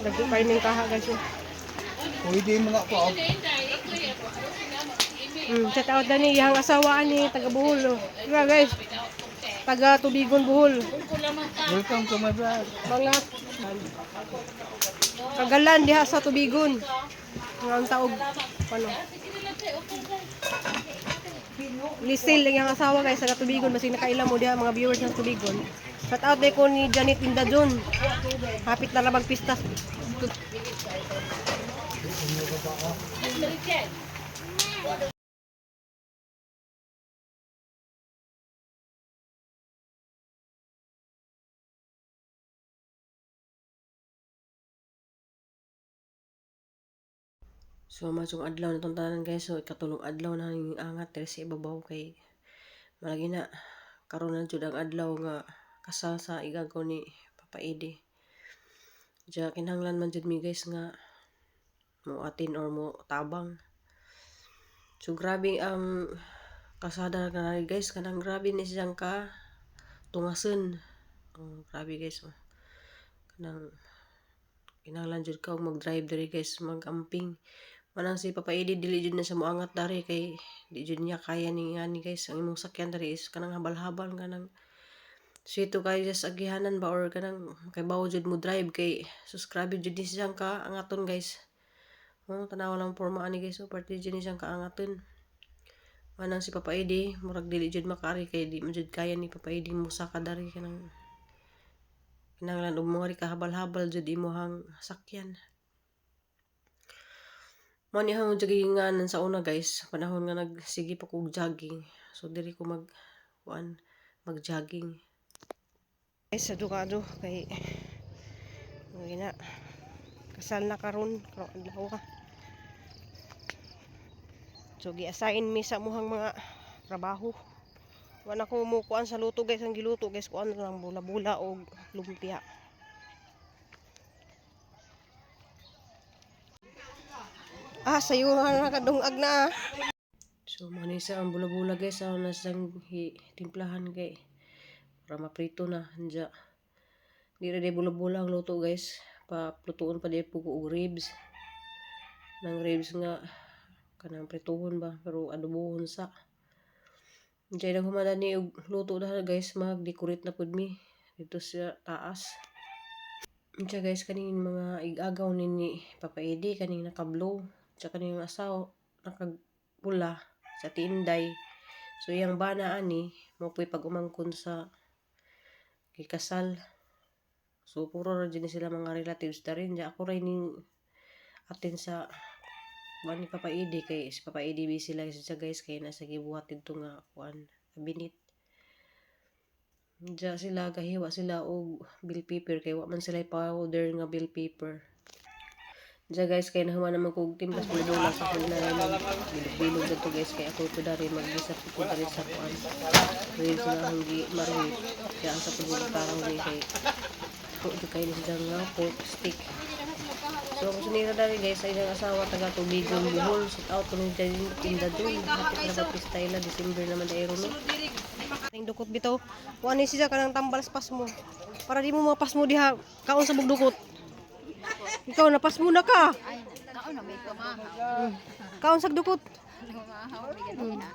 Dagko kayo ning kaha, guys, oh. Pwede mo na ako. Oh. Shout out na ni iyang asawa ni taga Bohol, oh. Diba, guys? Taga Tubigon, Bohol. Welcome to my vlog. Mga kagalan diha sa Tubigon. Mga ang taog ano. Lisil ang iyang asawa, guys, taga Tubigon, basig nakaila mo diha, mga viewers ng Tubigon. Shout out day ko ni Janet Indajon. Hapit na ra magpista. So masong adlaw na tong tanan, guys. So ikatulong adlaw na ning angat diri sa ibabaw kay malagi na karon na jud ang adlaw nga kasal sa igagaw ni Papa Edi. Diya kinahanglan man jud mi, guys, nga mo atin or mo tabang. So grabe ang kasada na, guys, kanang grabe ni siyang ka tungasen. Oh, grabe, guys, oh. Kanang kinahanglan jud ka og mag-drive diri, guys, mag-amping. Manang si Papa Edi dili jud na siya moangat dari kay di jud niya kaya ni ngani, guys. Ang imong sakyan dari is kanang habal-habal, kanang sito kay sa agihanan ba or kanang kay bawo jud mo drive kay sus, grabe jud ni siyang ka angaton, guys. Oh, tanawa lang porma ani, guys, oh, parte jud ni siyang kaangaton. Manang si Papa Edi murag dili jud makaari kay di man jud kaya ni Papa Edi mosaka dari, kanang kinahanglan og mga kahabal-habal jud imong sakyan. Mao ni akong jogginganan sa una, guys, panahon nga nagsige pa kog jogging. So diri ko mag kuan, mag-jogging. Guys, sa duka kay mga na kasal na karon karong adlaw ka. So gi-assign mi sa muhang mga trabaho. Wala ko mo kuan sa luto, guys, ang giluto, guys, kuan lang, bula-bula og lumpia. Ah, sayo na nakadungag na, ah. So mao ni siya ang bula-bula, guys, aw na siyang timplahan kay para maprito na anja. Di ra day bula-bula ang luto, guys. Pa plutoon pa di po ko og ribs. Nang ribs nga kanang prituhon ba pero adobohon sa. Diyan nang humana ni og luto na, guys, mag-decorate na pud mi dito sa taas. Unsa, guys, kaning mga igagaw ni Papa Edi kaning naka-blue tsaka kaning asawa nakapula sa Tinday. So iyang bana ani mo puy pag-umangkon sa gikasal. So puro ra jud ni sila mga relatives da rin. Ako ray ning atin sa kuan ni Papa Edi kay si Papa Edi busy lang siya, guys, kay nasa gibuhat didto nga kuan, cabinet. Diya sila gahiwa sila og bell pepper kay wa man sila powder nga bell pepper. Diya, guys, kay nahuman naman kog timplas bula sa akong na bilog-bilog dadto, guys, kay ako po dari maggisa po dari sa kuan ribs nga akong gi marinate. Kaya ang sa pagbutarong ni kay ko jud kay ni siya nga pork stick. So ang sunira dari, guys, ay iyang asawa taga Tubigon, Bohol. Shout out to ni Tinda dun. Hapit na pagpista ila, December naman dahil no. Ning dukot bitaw. Kuan ni siya kanang tambal sa pasmo. Para di mo mapas mo diha kaon sa bugdukot. Ikaw napas mo na ka. Kaon na may pamahaw. Kaon sa dukot. Pamahaw may ganina.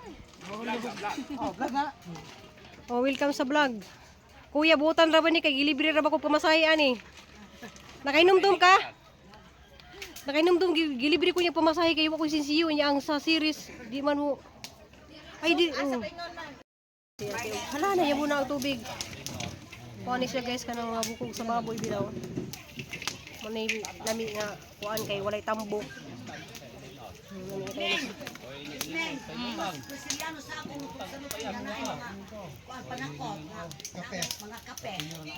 Oh, welcome sa vlog. Kuya, butan ra ba ni kay gilibre ra ba ko pamasahe ani? Nakainomdom ka? Nakainomdom gilibre ko niya pamasahe kay wa ko sinsiyo niya ang sa series. Di man mo. Ay di. Oh. Hala na yamo na ang tubig. Kuan ni siya, guys, kanang mga bukog sa baboy bitaw. Manay lami nga kuan kay walay tambok. Lami kayo na siya.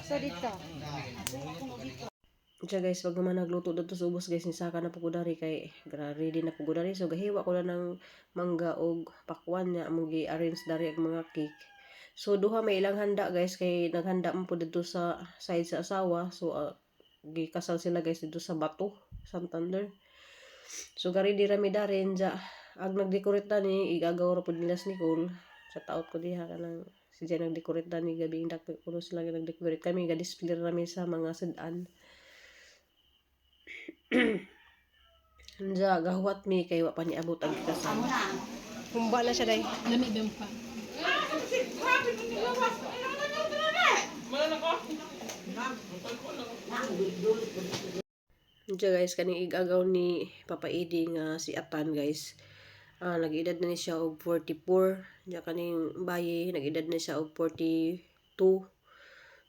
Sa dito. Siya, guys, pag naman nagluto dito sa ubos, guys, nisaka na po ko dari kay ready na po ko dari. So gahiwa ko na ng mangga og pakwan niya among gi-arrange dari ang mga cake. So duha may ilang handa, guys, kay naghanda man po dito sa side sa asawa. So gikasal sila, guys, dito sa Bato, Santander. So gari di rami dari ja ag nagdecorate na ni igagaw ra pud nila si Nicole. Sa taot ko diha kanang si Jen nagdecorate na ni gabi dako kuno sila nagdecorate, kami ga display ra mi sa mga sudan. Unsa gahuwat mi kay wa pa niabot ang kasal. Humba na siya day. Lami ba pa? Unsa guys, kaning igagaw ni Papa Edi nga si Atan guys. Ah, nag-edad na ni siya og 44. Nya kaning bayi nag-edad na siya og 42.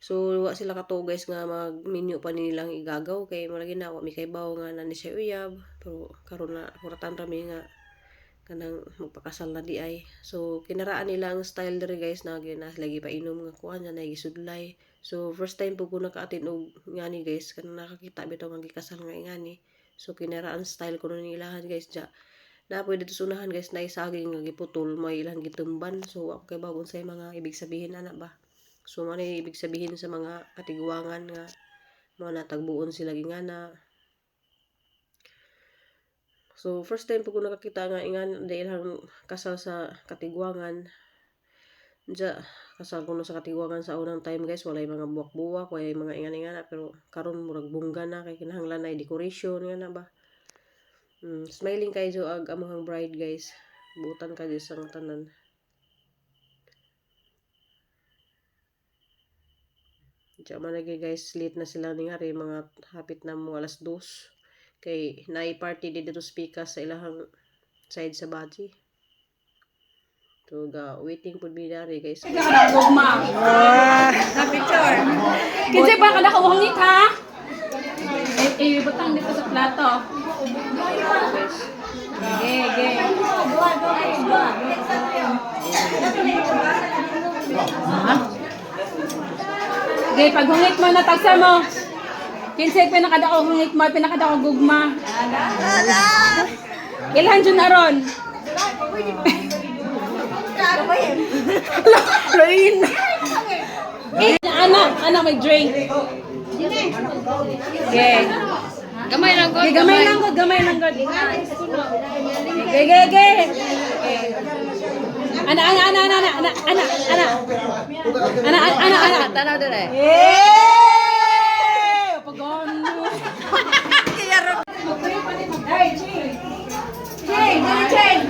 So wa sila katuo guys nga mag-menu pa nilang igagaw kay mura na wa mi kaybaw nga na ni siya uyab, pero karon na kuratan ra mi nga kanang magpakasal na di ay. So kinaraan nila ang style diri guys na gina lagi pa inom nga kuan na gisudlay. So first time po ko naka-attend og ngani guys, kanang nakakita bitaw nga gikasal nga ingani. So kinaraan style kuno nilahan guys ja. Na pwede dito sunahan guys na isaging nga giputol may ilang gitumban. So ako kay bagon sa mga ibig sabihin ana ba. So mo na ibig sabihin sa mga katigwangan nga mga natagbuon sila gingana. So first time po ko nakakita nga ingan dahil ang kasal sa katigwangan. Diya, kasal ko no sa katigwangan sa unang time guys, walay mga buwak-buwak, walay mga ingan-ingana, pero karon murag bongga na kay kinahanglan na decoration nga na ba. Smiling kay jo ag amuhang bride guys. Buutan ka sa tanan. Diya man lagi guys, late na sila ni ngari, mga hapit na mo alas 2. Kay naay party di dito speaker sa ilahang side sa baji. So ga waiting pud mi dari guys. Gugma. Kinsa pa kada kauhangit ha? Eh, eh, butang dito sa plato. Ge, ge. Ha? Ge, paghungit mo na tagsa mo. Kinsay pinakadako hungit mo, pinakadako gugma. Ilhan jud aron. Loin. Eh, anak, anak may drink. Okay. Gamay lang Okay, gamay lang god, gamay lang god. Okay, okay, okay. Ana, ana, ana, ana, ana, ana, ana. Ana, ana, ana, ana. Tanaw dire. Eh! Pagon mo. Hey, Chi. Chi, dali, Chi.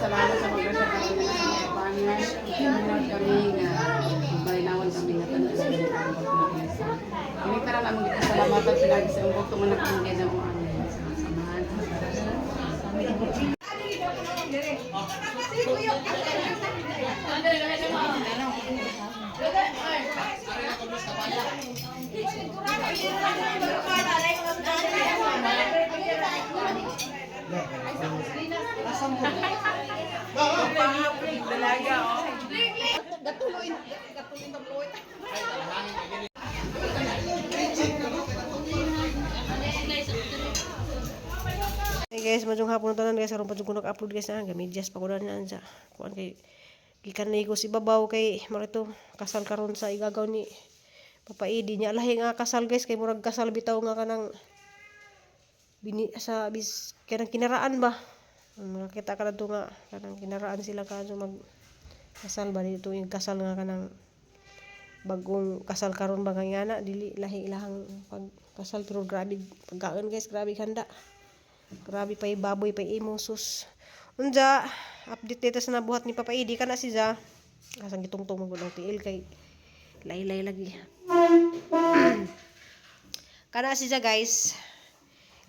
Salamat sa mga kami nga balinawan kami nga tanan sa Kami karon among gipasalamatan pinagi sa imong tungod na kami ginamo ang samahan. Hey guys, maayong hapon tanan guys, karon pa jud ko nag-upload guys na gamidyas pa ko na sa kuan kay gikan ni ko si babaw kay marito kasal karon sa igagaw ni Papa Edi niya. Lahi nga kasal guys kay murag kasal bitaw nga kanang bini sa bis kanang kinaraan ba. Nakita ka na to nga kanang kinaraan sila ka mag kasal ba dito yung kasal nga kanang bagong kasal karon ba nga ngana dili lahi ilahang pagkasal, pero grabe pagkaon guys, grabe handa. Grabe pa yung baboy pa imo sus. Unja, update dito sa nabuhat ni Papa Edi kana si Ja. Kasang gitungtong mo gud tiil kay laylay lagi. Kana si Ja guys.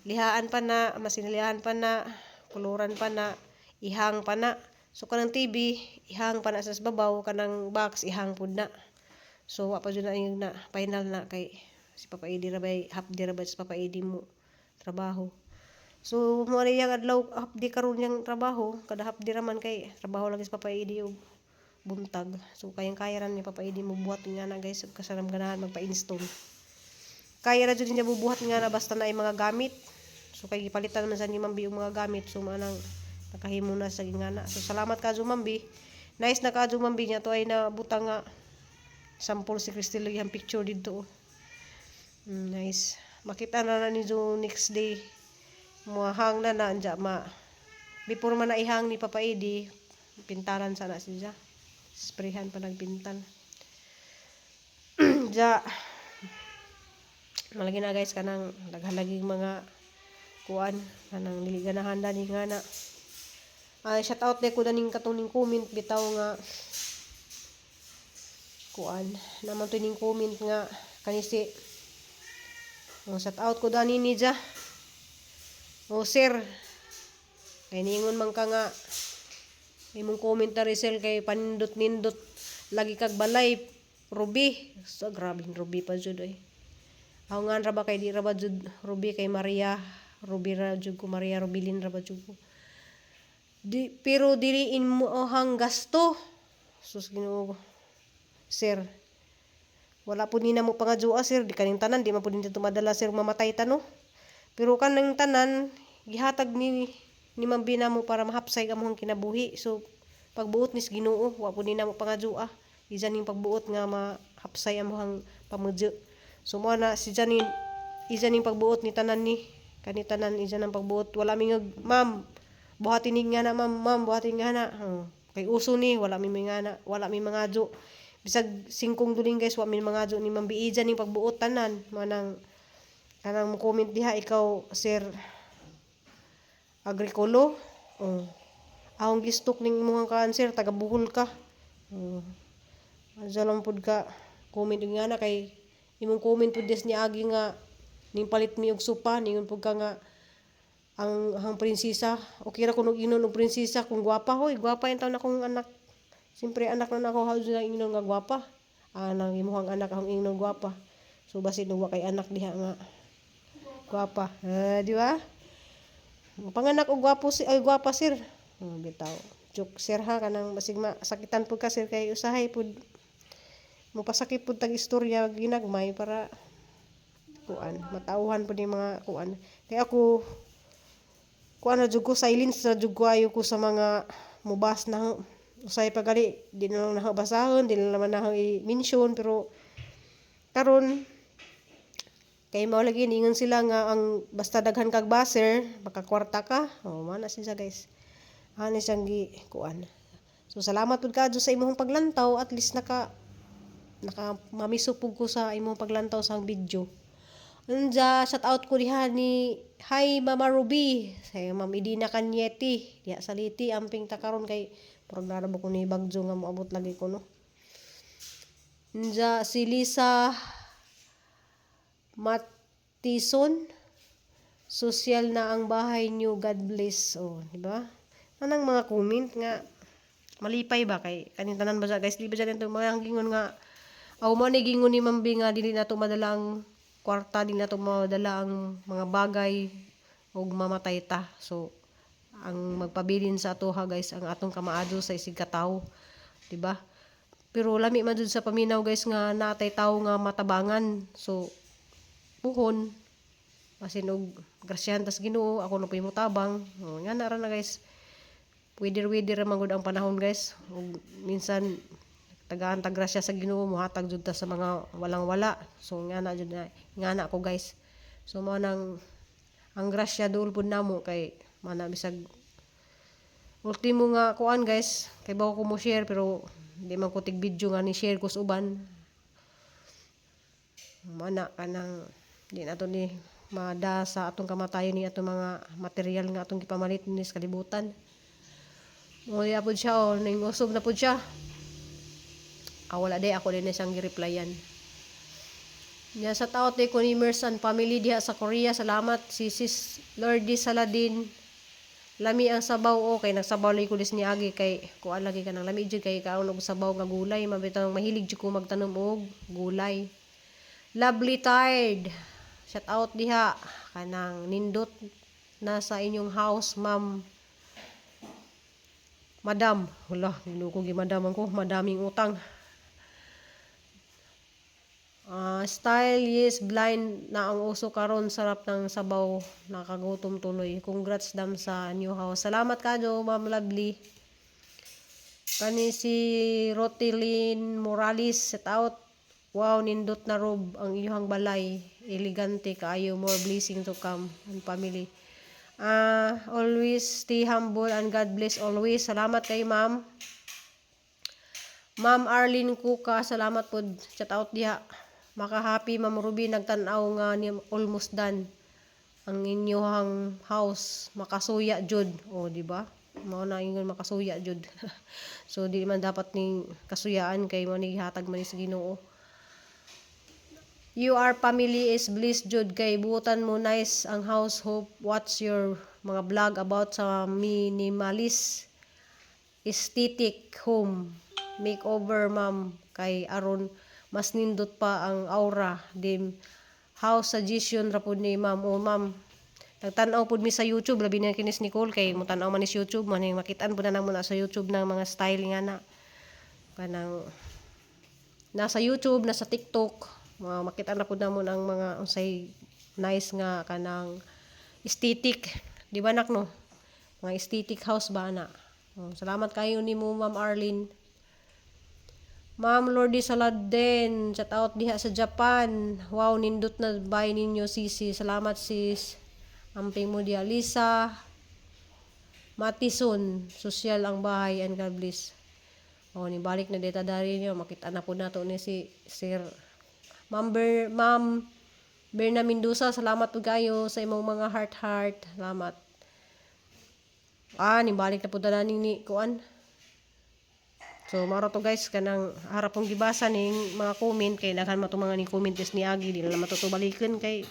Lihaan pa na, masinilihan pa na, kuluran pa na, ihang pa na. So kanang TV, ihang pa na sa babaw, kanang box ihang pud na. So wa pa jud na yung na final na kay si Papa Edi ra bay half di ra bay si Papa Edi mo trabaho. So mo na iyang adlaw half di karon niyang trabaho, kada half di raman kay trabaho lagi si Papa Edi og buntag. So kayang kaya ra ni Papa Edi mo buhat nga na guys, ug kasaram ganahan magpa-install. Kaya ra jud niya bubuhat nga na basta na ay mga gamit. So kay gipalitan man sa ni Mambi yung mga gamit, so manang nakahimo na sa gingana. So salamat ka Mambi. Nice na ka Mambi niya to ay nabutang nga sample si Cristel lagi ang picture dito. Oh. Nice. Makita na na ni Jo next day. Muhang na na anja ma. Before man na ihang ni Papa Edi, pintaran sana siya. Sprayhan pa nagpintal. Ja. Malagi na, guys, kanang daghan laging mga kuan kanang dili ganahan dani nga na. Ay, shout out de ko daning katong ning comment bitaw nga kuan naman to ning comment nga kanisi. Oh, shout out ko dani ni ja. Oh, sir. Kay niingon man ka nga imong comment na Rizel kay panindot nindot lagi kag balay Ruby. So grabe Ruby pa jud oy. Ako nga ra ba kay di ra ba jud Ruby kay Maria Ruby ra jud ko, Maria Rubilin ra ba jud ko. Di, pero dili in mo hang gasto. Sus, Ginoo ko. Sir. Wala po ni na mo pangadyoa, sir. Di kaning tanan di man po nito madala, sir, mamatay ta, no. Pero kanang tanan gihatag ni Ma'am Bina mo para mahapsay ang among kinabuhi. So pagbuot nis Ginoo, wa po ni na mo pangadyoa. Ijan ning pagbuot nga mahapsay among pamudyo. So mo na si Janine, ijan ning pagbuot ni tanan ni kani tanan, ijan ang pagbuot. Wala mi nga, "Ma'am, buhatin ni nga na, ma'am, ma'am, buhatin nga na." Oh, kay uso ni wala mi nga na, wala mi mangadyo. Bisag singkong duling, guys, wa mi mangadyo ni Ma'am Bi. Ijan ning pagbuot tanan manang kanang mo comment diha ikaw, Sir Agricolo. Oh. Akong gistok ning imong cancer, taga Bohol ka. Oh. Ansa lang pud ka comment nga na kay imong comment pud des niagi nga ning palit mi og sopa, ningon pud ka nga ang prinsesa okay ra kuno ingnon og prinsesa kung gwapa. Hoy, gwapa yung taon akong anak. Siyempre anak na nako, how na ingnon nga gwapa anang imong anak akong ingnon gwapa. So basin wa kay anak diha nga gwapa. Ah, di ba? Panganak og gwapo si ay gwapa, sir. Oh, bitaw. Joke, sir, ha, kanang basig sakitan pud ka, sir, kay usahay pud mopasakit pud tag istorya ginagmay para kuan matauhan pud yung mga kuan. Kay ako kuan na jud ko, silence na jud ko, ayo ko sa mga mubas na. Usahay pa gali di na lang na basahon, di na naman na i-mention, pero karon kay mao lagi ningon sila nga ang basta daghan kag baser makakwarta ka. Oh, mana siya, guys, ani siyang gi kuan. So salamat pud kaadyo sa imong paglantaw. At least naka mamiso pud ko sa imong paglantaw sa video. Anja, shout out ko diha ni Hi Mama Ruby, sa Ma'am Idina Kanyeti diha sa Liti. Amping ta karon kay murag naa ra ba ko ni bagyo nga moabot lagi ko, no. Anja si Lisa Matison, social na ang bahay niyo, God bless. Oh, di ba? Anang mga comment nga malipay ba kay kaning tanan ba siya, guys, di ba siya nito mga gingon nga aw mo ni gingon ni Ma'am Bi nga dili nato madala ang kwarta, dili nato madala ang mga bagay ug mamatay ta. So ang magpabilin sa atoha, guys, ang atong kamaadyo sa isig katawo, di ba? Pero lami man jud sa paminaw, guys, nga natay tawo nga matabangan. So puhon basin og grasyahan tas Ginoo, ako na po yung tabang. Oh, nga na ra na, guys. Weather weather man gud ang panahon, guys, ug minsan tagaan tag grasya sa Ginoo, mohatag jud ta sa mga walang wala. So nga na jud na nga na ko, guys. So mao nang ang grasya duol pud namo kay mana bisag ultimo nga kuan, guys, kay bago ko mo share, pero di man ko tig video nga ni share ko sa uban. Mana kanang di nato ni mada sa atong kamatayon ni atong mga material nga atong gipamalit ni sa kalibutan. Mo pod siya, oh, ning usob na pod siya. Ah, wala day ako din na siyang gi-replyan. Nya sa tao ko ni Mersan family diha sa Korea, salamat si Sis Lordy Saladin. Lami ang sabaw o kay nagsabaw lagi ko dis niagi kay kuan lagi ka nang lami jud kay kaon og sabaw nga gulay mabitaw, mahilig jud ko magtanom og gulay. Lovely tired. Shout out diha kanang nindot na sa inyong house, ma'am. Madam, wala, Ginoo ko, gimadam ko, madaming utang. Ah, style yes blind na ang uso karon. Sarap ng sabaw, nakagutom tuloy. Congrats dam sa new house. Salamat kayo, Ma'am Lovely. Kani si Rotilin Morales, shout out. Wow, nindot na rob ang inyong balay. Elegante kaayo, more blessing to come and family. Ah, always stay humble and God bless always. Salamat kay ma'am. Ma'am Arlene Kuka, salamat po. Shout out diha. Maka-happy, Ma'am Ruby, nagtan-aw nga ni almost done ang inyong house, makasuya jud. O, di ba? Mao na ingon, makasuya jud. So di man dapat ning kasuyaan kay mo ni hatag man ni sa Ginoo. You are family is bliss jud kay buotan mo, nice ang house. Hope what's your mga vlog about sa minimalist aesthetic home makeover, ma'am, kay aron mas nindot pa ang aura dim house. Suggestion ra pud ni ma'am. O ma'am, nagtan-aw pud mi sa YouTube, labi na kinis Nicole kay mo tan-aw man ni sa YouTube man, makitaan pud na namo na sa YouTube ng mga style nga na kanang nasa YouTube, nasa TikTok, mga makita na pud namo ang mga unsay nice nga kanang aesthetic. Di ba, nak, no? Mga aesthetic house ba na. Oh, salamat kayo nimo, Ma'am Arlene. Ma'am Lordy Saladen, shout out diha sa Japan. Wow, nindot na bahay ninyo, sisi. Salamat, sis. Amping mo diha, Lisa Matison, social ang bahay and God bless. Oh, ni balik na data dari niyo, makita na po nato ni si Sir. Ma'am Ma'am Berna Mendoza, salamat po kayo sa imong mga heart heart. Salamat. Ah, ni balik na po dala ni kuan. So, maro to guys, kanang harap pong gibasa ning mga comment kay daghan man to mga ni comment is ni Agi, di na lang matutubalikan kay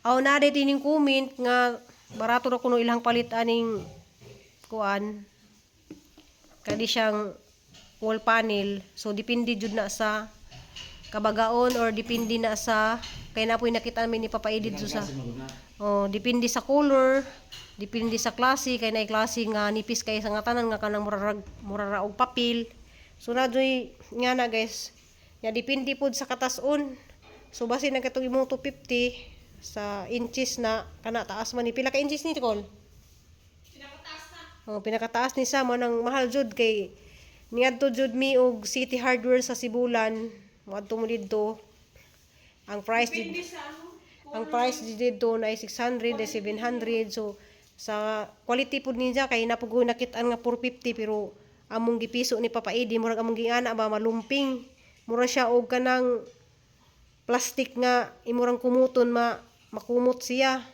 aw na dito ning comment nga barato ra kuno ilang palit aning kuan, kadi siyang wall panel. So depende jud na sa kabagaon or depende na sa kay na po'y nakita namin ni Papa Edith so sa, oh, depende sa color, depende sa klase, kay naay klase nga nipis kay sa nga tanan nga kanang murarag murara og papel. So na joy nga na guys. Nya depende pod sa katason. So base na katong imong 250 sa inches na kana taas man ni, pila ka inches ni, Nicole? Oh, pinakataas ni sa mo nang mahal jud kay niadto jud mi og City Hardware sa Sibulan. Moadto mo didto. Ang price didto na ay 600 ay 700. So sa quality pud niya kay napugoy nakit-an nga 450, pero among gipiso ni Papa Edi, murag among giingana ba, malumping. Mura siya og kanang plastic nga imurang kumuton, ma makumot siya.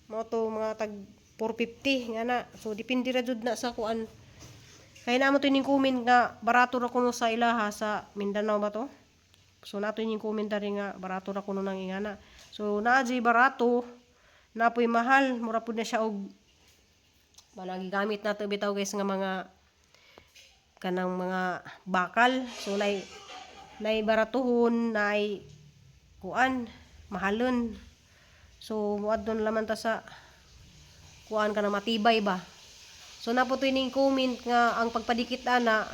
Mao to mga tag 450 nga na. So depende ra jud na sa kuan. Kaya na mo to ning comment nga barato ra kuno sa ilaha sa Mindanao ba to. So nato ning comment dari nga barato ra kuno nang ingana. So naa jud barato, napoy mahal, mura pud na siya og manang gigamit nato bitaw guys nga mga kanang mga bakal. So nay baratuhon, nay kuan, mahalon. So muadto na laman ta sa kuan ka na matibay ba. So napo to ning comment nga ang pagpadikit ana,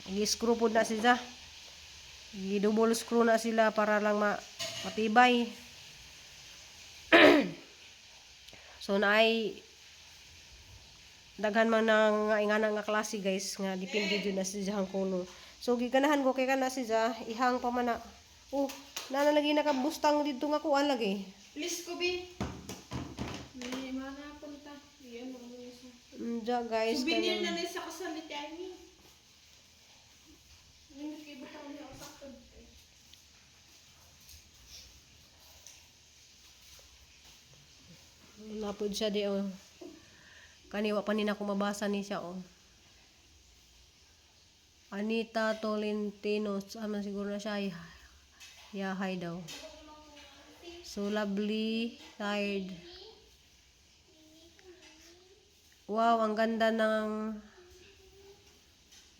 gi-screw pod na sila. Gi-double screw na sila para lang matibay. So naay daghan man na nga ingana nga klase guys nga depende jud na sa iyang color. So giganahan ko kay kana siya ihang pa man na. Oh, nana lagi nakabustang didto nga kuan lagi. Please ko, Bi. May mga punta. Yan, ano yun. Diya guys Souvenir kanang na na sa kasal ni Tiny. Napod siya di oh. Kaniwa pa ni na ako mabasa ni siya oh. Anita Tolentino, ano siguro na siya ay yahay daw. So lovely, tired. Wow, ang ganda ng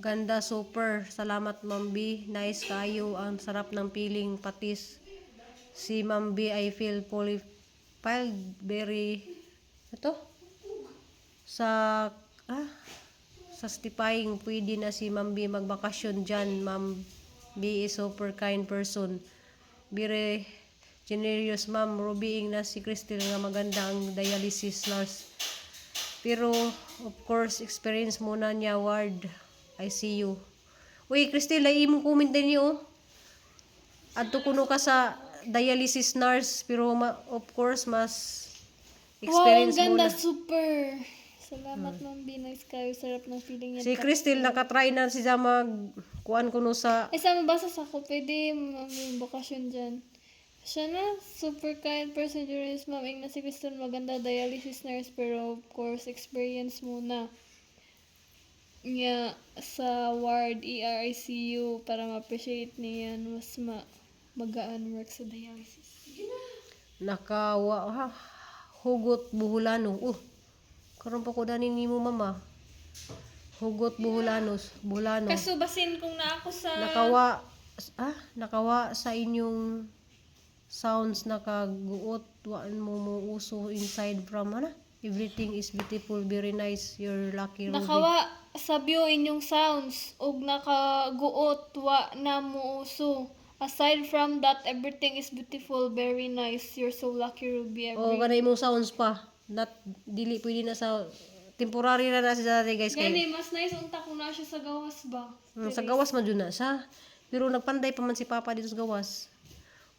ganda, super. Salamat, Ma'am B. Nice kayo. Ang sarap ng piling patis. Si Ma'am B, I feel qualified very ito sa sa Stipaying, pwede na si Ma'am B magbakasyon dyan. Ma'am B is super kind person. Very generous, Ma'am Ruby na si Crystal nga maganda ang dialysis nurse. Pero of course experience muna niya ward ICU. Uy, Crystal, ay imong comment din niyo. Oh. Adto kuno ka sa dialysis nurse pero of course mas experience Wow, ang ganda, muna. super. Salamat, Ma'am B. Nice kayo. Sarap ng feeling niya. Si Crystal nakatry na siya mag kuan kuno sa Ay, sa mabasa sa ako, pwede ma'am, yung bakasyon dyan. Siya na, super kind person during ma'am. Ingna si Crystal, maganda dialysis nurse, pero of course, experience muna. Niya sa ward ERICU para ma-appreciate niya mas magaan work sa dialysis. Nakawa ha, hugot buhulano. Karon pa ko dani nimo, mama. Hugot buhulanos, buhulano. Kaso basin kung na ako sa Nakawa nakawa sa inyong sounds, nakaguot, waan mo mo uso inside from ana. Everything is beautiful, very nice. You're lucky, Ruby. Nakawa sa view inyong sounds ug nakaguot wa na muuso. Aside from that, everything is beautiful, very nice. You're so lucky, Ruby. Oh, Every kana imong sounds pa. Not dili pwede na sa temporary na na siya dati, guys, kay Gani, mas nice unta kung na siya sa gawas ba? Sa gawas man jud na siya. Pero nagpanday pa man si Papa dito sa gawas.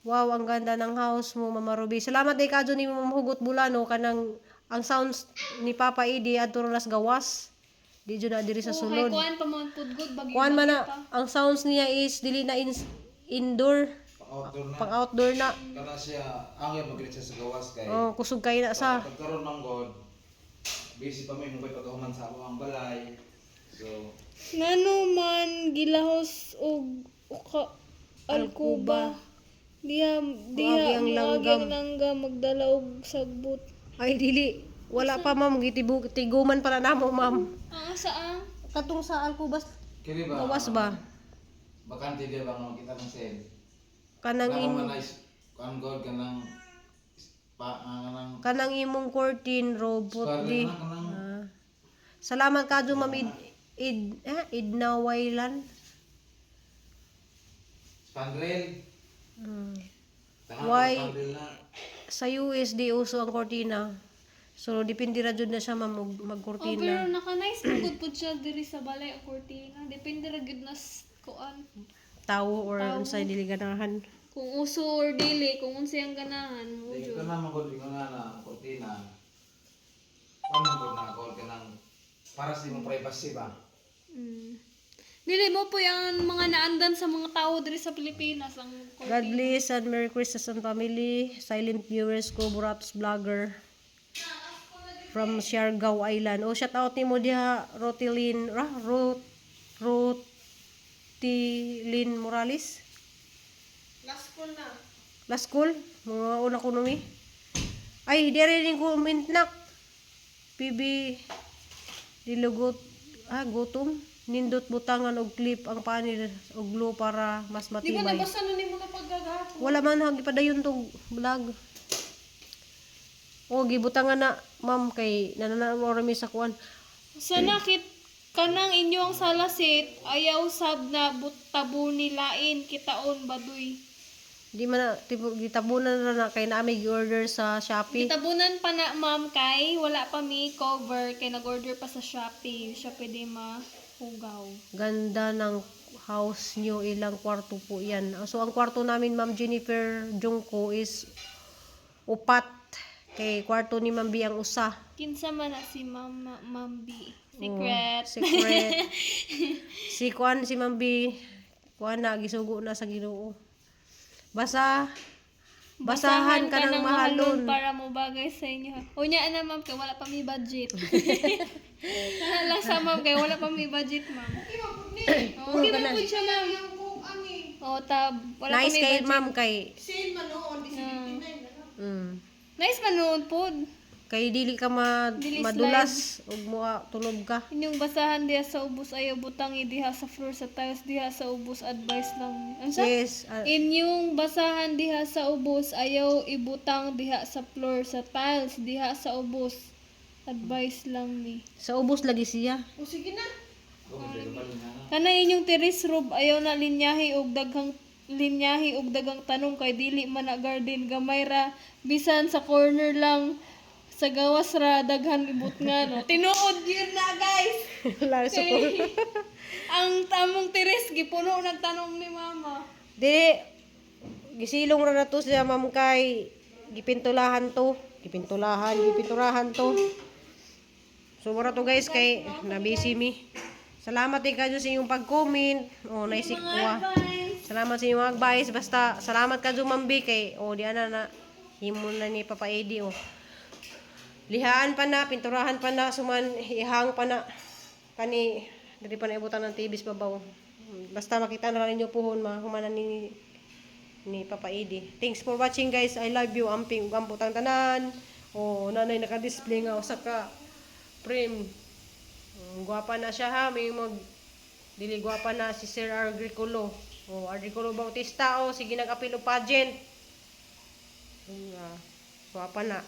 Wow, ang ganda ng house mo, Mama Ruby. Salamat day kadyo ni Ma'am Hugot Bulano kanang ang sounds ni Papa Idi adto ra sa gawas. Di jud na diri sa Oh, sulod. kay kuan pa man pud good bagay. Kuan man na ang sounds niya is dili na indoor, Outdoor na. pang outdoor na. Kana siya, angay mag siya sa gawas kay. Oh, kusog kay na sa. Pagkaroon man God, busy pa may mong pagkahuman sa ako ang balay. So, Ngano man gilahos og alkuba. Diha diha Muagi ang muagi langgam. ang langgam magdala og sagbot. Ay dili, wala pa, ma'am, gitibu tiguman pa na namo, ma'am. Ah, saan? Katong sa Alcubas kini ba? gawas ba? Bakante di ba nga makita ng sale? Kanang Kanang in, man nice, kan God kanang pa kanang kanang imong curtain robot square di. na kanang Ah. Salamat kadyo, ma'am Idnawailan. spandrel. Tangan Why? spandrel na. Sa US di uso ang cortina. So depende ra jud na siya, ma'am, Oh, pero magkortina. naka-nice man gud pud siya diri sa balay ang kurtina. Depende ra gyud na kuan. Tawo or unsay dili ganahan. Kung uso or dili, kung unsay ang ganahan mo Di jud. ko na man God ko nga na ang kortina. Kan man God na God kanang para sa imong privacy ba? Dili mo po ang mga naandan sa mga tao diri sa Pilipinas ang God bless and Merry Christmas and family. Silent viewers ko, Buratos Vlogger. From Siargao Island. Oh, shout out nimo diha, Rotilin, ra, Rot, Rotilin Morales. Last call na. Last call, mga una ko numi. Ay, di rin ko mintnak. PB dilugot gutom. Nindot butangan og clip ang panel og glue para mas Di ba matibay. nabasa na nimo na paggagahapon? Wala man hagi padayon tong vlog. O gibutangan na, ma'am, kay nananaw mi sa kuan. Sa nakit kanang inyo ang salasit ayaw sab na tabo nilain kitaon baduy. Di man na tipo, gitabunan na na kay naami gi-order sa Shopee. Gitabunan pa na ma'am kay wala pa mi cover kay nag-order pa sa Shopee. Siya pwede mahugaw. Ganda ng house nyo, ilang kwarto po yan. So, ang kwarto namin, Ma'am Jennifer Jungko, is upat. Kay kwarto ni Ma'am B ang usa. Kinsa man na si Ma'am Ma'am B. Secret. Oh, secret. Si Kuan, si Ma'am B, Kuan na, gisugo na sa Ginoo. Basa, basahan ka ng mahalon. para mo bagay sa inyo. Unya na ma'am kay wala pa mi budget. Nahala sa ma'am kay wala pa mi budget ma'am. Okay man pud siya ma'am. Oh, tab wala Nice pa mi kay budget. ma'am kay Sale man noon, di 79 na lang. Nice man noon pod. Kay dili ka Dili madulas ug mua tulog ka. Inyong basahan diha sa ubos ayaw butang diha sa floor sa tiles diha sa ubos advice lang. Ano siya? Yes, Inyong basahan diha sa ubos ayaw ibutang diha sa floor sa tiles diha sa ubos advice lang ni. Sa ubos lagi siya. O sige na. Kana inyong terrace roof ayaw na linyahi og daghang linyahi og daghang tanong kay dili man na garden gamay ra bisan sa corner lang sa gawas ra daghan ibot nga no. Tinuod yun na guys. Wala sa Kay, ang tamong terrace gipuno ng tanong ni mama. Di gisilong ra na to siya ma'am kay gipintulahan to, gipintulahan, gipinturahan to. So mura to guys kay na-busy mi. Salamat din kayo sa inyong pag-comment. Oh, naisip ko ah. Salamat sa inyong advice. Basta salamat ka Mambi kay oh di ana na himo na ni Papa Eddie oh. Lihaan pa na, pinturahan pa na, suman ihang pa na kani diri pa na ibutan ng TV sa babaw. Basta makita na lang ninyo puhon mahumanan ni ni Papa Eddie. Thanks for watching guys. I love you. Amping ug amputang tanan. Oh, nanay naka-display nga usa ka frame. Gwapa na siya ha. May mag dili gwapa na si Sir Agricolo. Oh, Agricolo Bautista oh, sige nag-apil og pageant. Gwapa na.